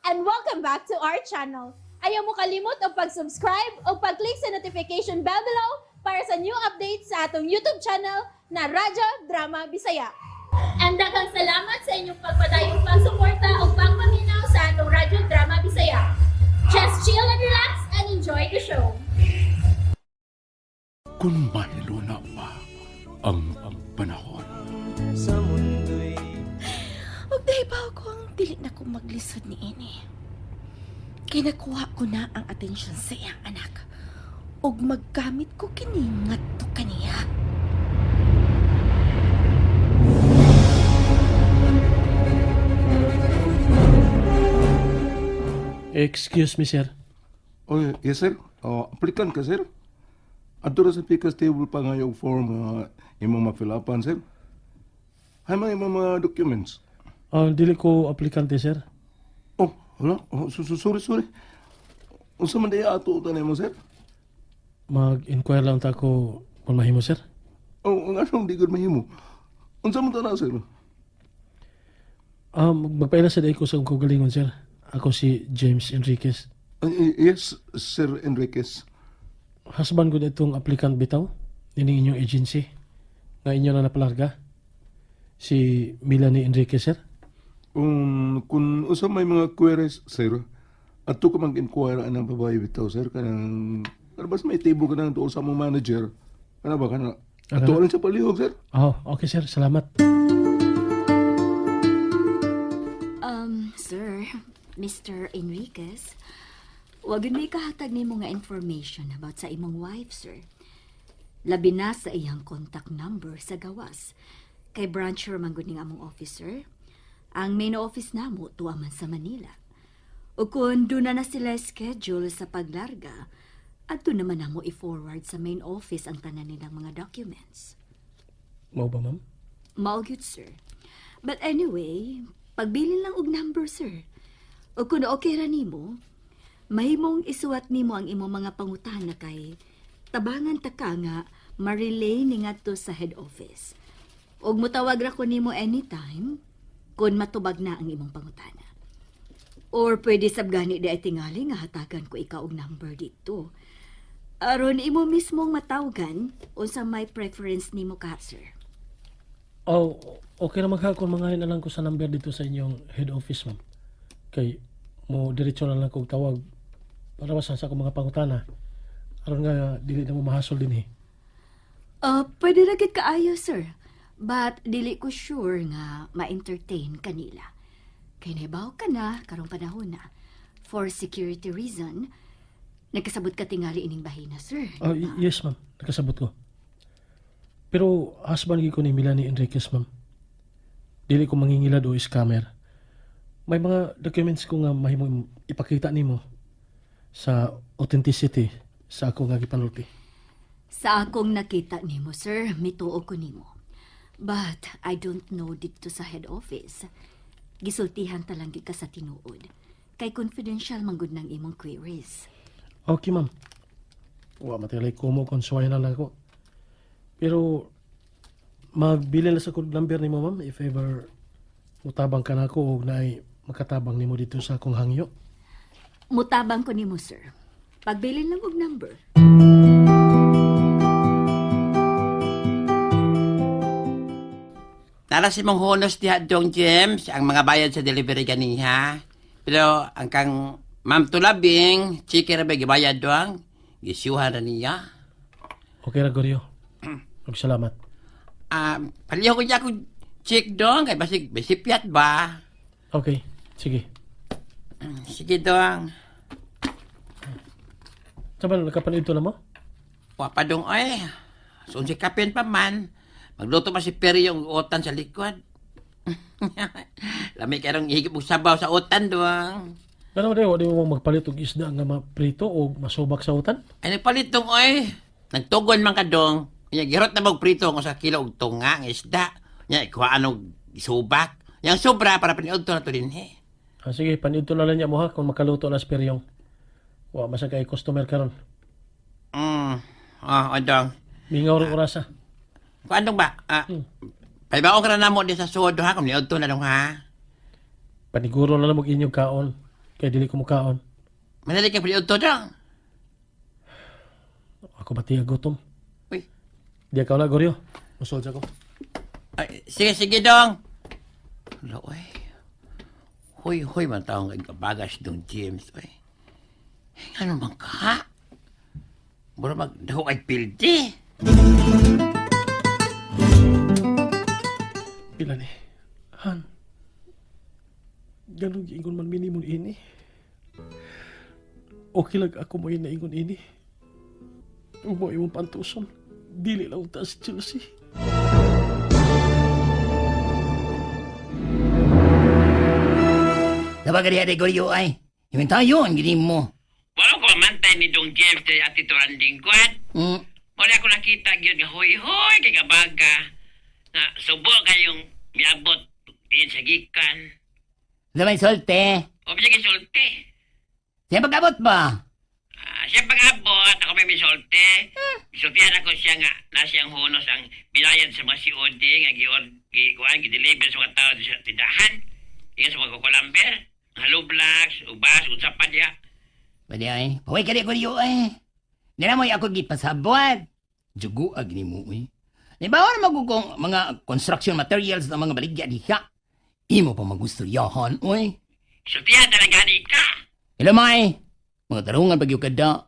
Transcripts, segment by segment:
And welcome back to our channel. Ayaw mo kalimot og pag-subscribe o pag-click sa notification bell below para sa new updates sa atong YouTube channel na Radyo Drama Bisaya. And daghang salamat sa inyong pagpadayong pagsuporta o pagpaminaw sa atong Radyo Drama Bisaya. Just chill and relax and enjoy the show. Kung mahiluna pa ang panahon. Sa mundo'y Ug nahibaw ko ang dili na ko maglisod ni ini. Kay nakuha ko na ang atensyon sa iyang anak. Ug maggamit ko kini ngadto kaniya. Excuse me, sir. Oh, yes, sir. Oh, applicant ka, sir. Adto ra sa pikas table pa nga yung form nga imong ma-fill upan, sir. Hay mga imong mga documents. Ah, dili ko aplikante, sir. Oh, hala. Oh, sorry, sorry. Unsa man diay ato utan nimo, sir? Mag-inquire lang ta ko kung mahimo, sir. Oh, ang anong di gud mahimo? Unsa man ta na, sir? Ah, magpaila sa day ko sa akong kaugalingon, sir. Ako si James Enriquez. Ay, yes, Sir Enriquez. Husband ko itong applicant bitaw. Nining inyong agency. Nga inyo na napalarga. Si Melanie Enriquez, sir. Kung unsa may mga queries, sir, adto ka mag-inquire anang babae bitaw, sir, kanang bas may table ka nang tuol sa among manager. Kana ba kana? Adto lang sa palihog, sir. Oh, okay, sir. Salamat. Sir, Mr. Enriquez, wag yun may kahatag nimo nga information about sa imong wife, sir. Labi na sa iyang contact number sa gawas. Kay branch man gud ning among officer. Ang main office namo tuwa man sa Manila. O kung doon na na sila schedule sa paglarga, adto naman namo i-forward sa main office ang tanan nilang mga documents. Mao ba, ma'am? Mao gyud, sir. But anyway, pagbilin lang og number, sir. O kung okay ra nimo, mahimong isuwat nimo ang imong mga pangutana kay tabangan ta ka nga ma-relay ni ngadto sa head office. Og mutawag ra ko nimo anytime kung matubag na ang imong pangutana. Or pwede sab gani di ay tingali nga hatagan ko ikaw og number dito. Aron imo mismong matawgan unsa may preference nimo ka, sir. Oh, okay naman ka kung mangahin na lang ko sa number dito sa inyong head office, ma'am. Kay mo diretso na lang kog tawag para basta sa akong mga pangutana. Aron nga dili na mo mahasol din eh. Pwede ra gid kaayo, sir. But dili ko sure nga ma-entertain kanila. Kay nahibaw ka na karong panahon na. For security reason, nagkasabot ka tingali ining bahina, sir. Oh, yes, ma'am. Nakasabot ko. Pero husband gyud ko ni Melanie Enriquez, ma'am. Dili ko mangingilad o scammer. May mga documents ko nga mahimong ipakita nimo sa authenticity sa ako nga gipanulti. Sa akong nakita nimo, sir, mituo ko nimo. But I don't know dito sa head office. Gisultihan ta lang gyud ka sa tinuod. Kay confidential man gud ng imong queries. Okay, ma'am. Wa matilay ko mo kung suway na lang ako. Pero magbili lang sa code number nimo, ma'am, if ever mutabang ka na ako o naay makatabang nimo dito sa akong hangyo. Mutabang ko nimo, sir. Pagbilin lang og number. Nara si mong honos diha dong James, ang mga bayad sa delivery ganiha. Pero ang kang Ma'am Tulabing, chike ra ba gibayad doang? Gisyuhan ra niya. Okay ra, Goryo. Ug salamat. Ah, paliho ko niya akong check dong kay basig bisipiat ba? Okay, sige. Sige dong. Saban, nakapanito na mo? Wa pa dong oy. So si kapin pa man. Magluto pa si Perry yung utan sa likod. Lami karong higip og sabaw sa utan doang. Ano ba, di mo magpalit og isda nga maprito o masubak sa utan? Ay nagpalit dong oy. Nagtugon man ka dong. Nya girot na magprito ang usa kilo og tunga nga isda. Nya ikuhaan og subak. Yang sobra para paniudto na to dinhi. Ah, sige, panito na lang niya mo ha kung makaluto na si Peryong. Wa masag kay customer karon. Oh, odong. Mingaw ra orasa. Kuan dong ba? Ah, Paibaon ka na namo di sa suod ha kung niudto na dong ha. Paniguro na lang og inyong kaon. Kay dili ko mukaon. Manali ka pili to dong. Ako ba tiya gutom? Uy. Di ka wala, Goryo. Musol sa ko. Ay, sige, sige dong. Hala, oy. Hoy, hoy, man taong bagas dong James, oy. Eh, ano man ka? Mura mag, dako kay pildi. Pila ni? Han. Ganun giingon man minimum ini. Okay lang ako mo inaingon ini. Ug mo imong pantuson. Dili lang ta si Chelsea. Sabag ka diha Goryo ay. Yung tayo ang gini mo. Wala ko mantay ni Dong James kay Ate Turanding Kwan. Wala ko nakita gyud nga hoy-hoy kay kabaga. Na subo kayong miabot diin sa gikan. Sa may solte. O bisa kay sulti. Siya pag-abot ba? Ah, siya pag-abot, ako may misulti. Misultihan ako siya nga na siyang hunos ang binayad sa mga COD nga gi kuan gi-deliver sa mga tao sa tindahan. Ingan sa mga kukulamber, hollow blocks, ubas, unsa pa diya. Pwede ay. Huwag ka diha Goryo ay. Di na mo'y ako gipasabwat. Jugo ag ni mo ay. Di ba wala magugong mga construction materials na mga baligya diha? Imo pa magusturyahan, oy. Sultihan talaga ni ka. Hello, May. Mga tarungan pag kada.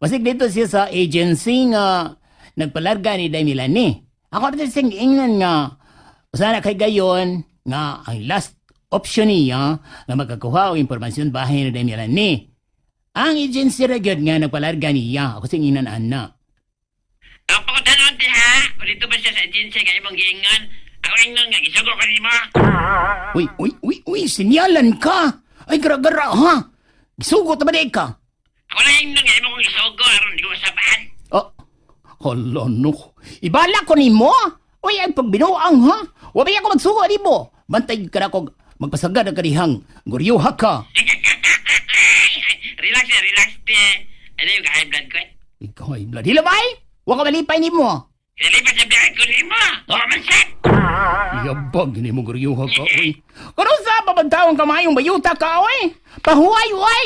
Basig dito siya sa agency nga nagpalarga ni Day Milani. Ako rin siyang giingnan nga sana kay gayon nga ang last option niya nga magkakuha og impormasyon bahin ni Day Milani. Ang agency ra gyud nga nagpalarga niya. Ako siyang ingnan ana. Ang pagkutanon ti ha, kung dito ba siya sa agency nga imong giingon, ako ingnon nga gisugo ko nimo. Uy, uy, uy, uy, sinyalan ka. Ay, gara-gara ha. Gisugot na ba di ka? Ako lang ingnon nga imong gisugo aron di ko masabaan. Oh, hala no. Ibala ko nimo. Uy, ang pagbinuang ha. Wabay ako magsugo nimo. Bantay ka na kog magpasagad ang kadihang guryuha ka. Relax na, relax te. Ano yung high blood ko? Ikaw ay blood. Hilabay! Wa ka malipay nimo. Hilipat sa biyahe ko nimo. Wa man sa. Yabag ni mo guryuha ka, uy. Karon sa pabantawang kamayong bayuta ka, uy. Pahuway, uy.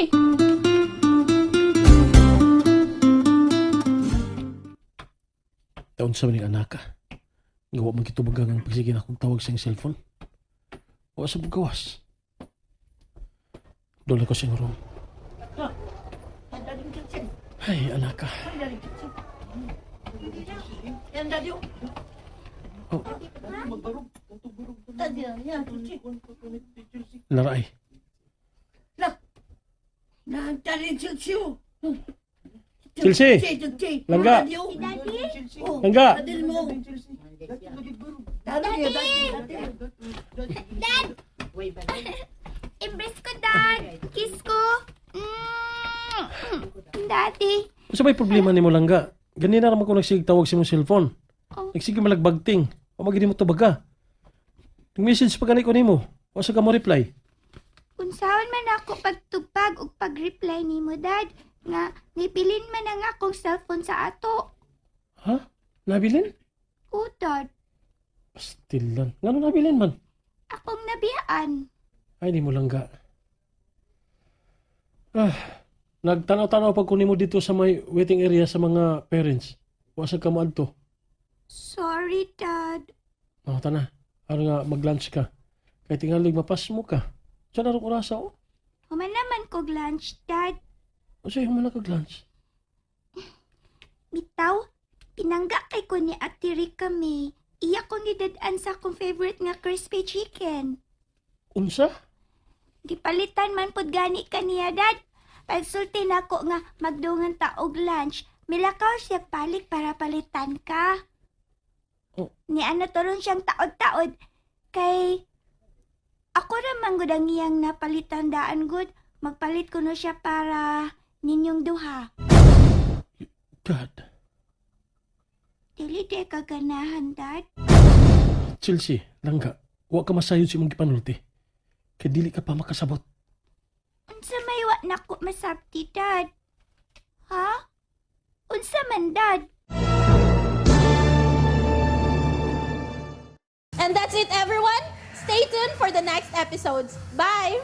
Taon sa maning anak ka. Gawa man kitubagang ang pagsige na akong tawag sa iyong cellphone. Wa sa bugawas. Doon ko siyang room. Ay, anak ka. Oh. Laray. Chelsea! Langga! Langga! Dad! Embrace ko, Dad! Kiss ko! Mm. Daddy! Unsa may problema nimo langga? Ganina ra man ko nagsigig tawag sa imong cellphone. Oh. Nagsige malagbagting. O magini mo tubaga. Nag-message pa gani ko nimo. Wa sa ka mo reply. Unsaon man ako pagtupag ug pag-reply nimo, Dad, nga nibilin man ang akong cellphone sa ato. Ha? Nabilin? O, Dad, Pastilan. Ngano nabilin man? akong nabiyaan. Ay nimo langga. Ah, nagtanaw-tanaw pag ko nimo dito sa may waiting area sa mga parents. Wa sa ka mo adto. Sorry, Dad. Oh, tana. Aron nga mag-lunch ka. Kay tingalig mapas mo ka. Sa narong orasa oh. Human naman kog lunch, Dad. Unsay human na kag lunch? Bitaw, pinangga kay ko ni Ate Rica May. Iya ko ni dad-an sa akong favorite nga crispy chicken. Unsa? Gipalitan man pud gani kaniya, Dad. Pagsulti nako nga magdungan ta og lunch, milakaw siya balik para palitan ka. Oh. Ni ano turon siyang taod-taod kay ako ra man gud ang iyang napalitan daan gud. Magpalit kuno siya para ninyong duha. God. Dili di ka ganahan, Dad. Chelsea, langga, wa ka masayod sa imong gipanulti. Kay dili ka pa makasabot. Unsa may wa nako masabti, Dad? Ha? Unsa man, Dad? And that's it, everyone. Stay tuned for the next episodes. Bye!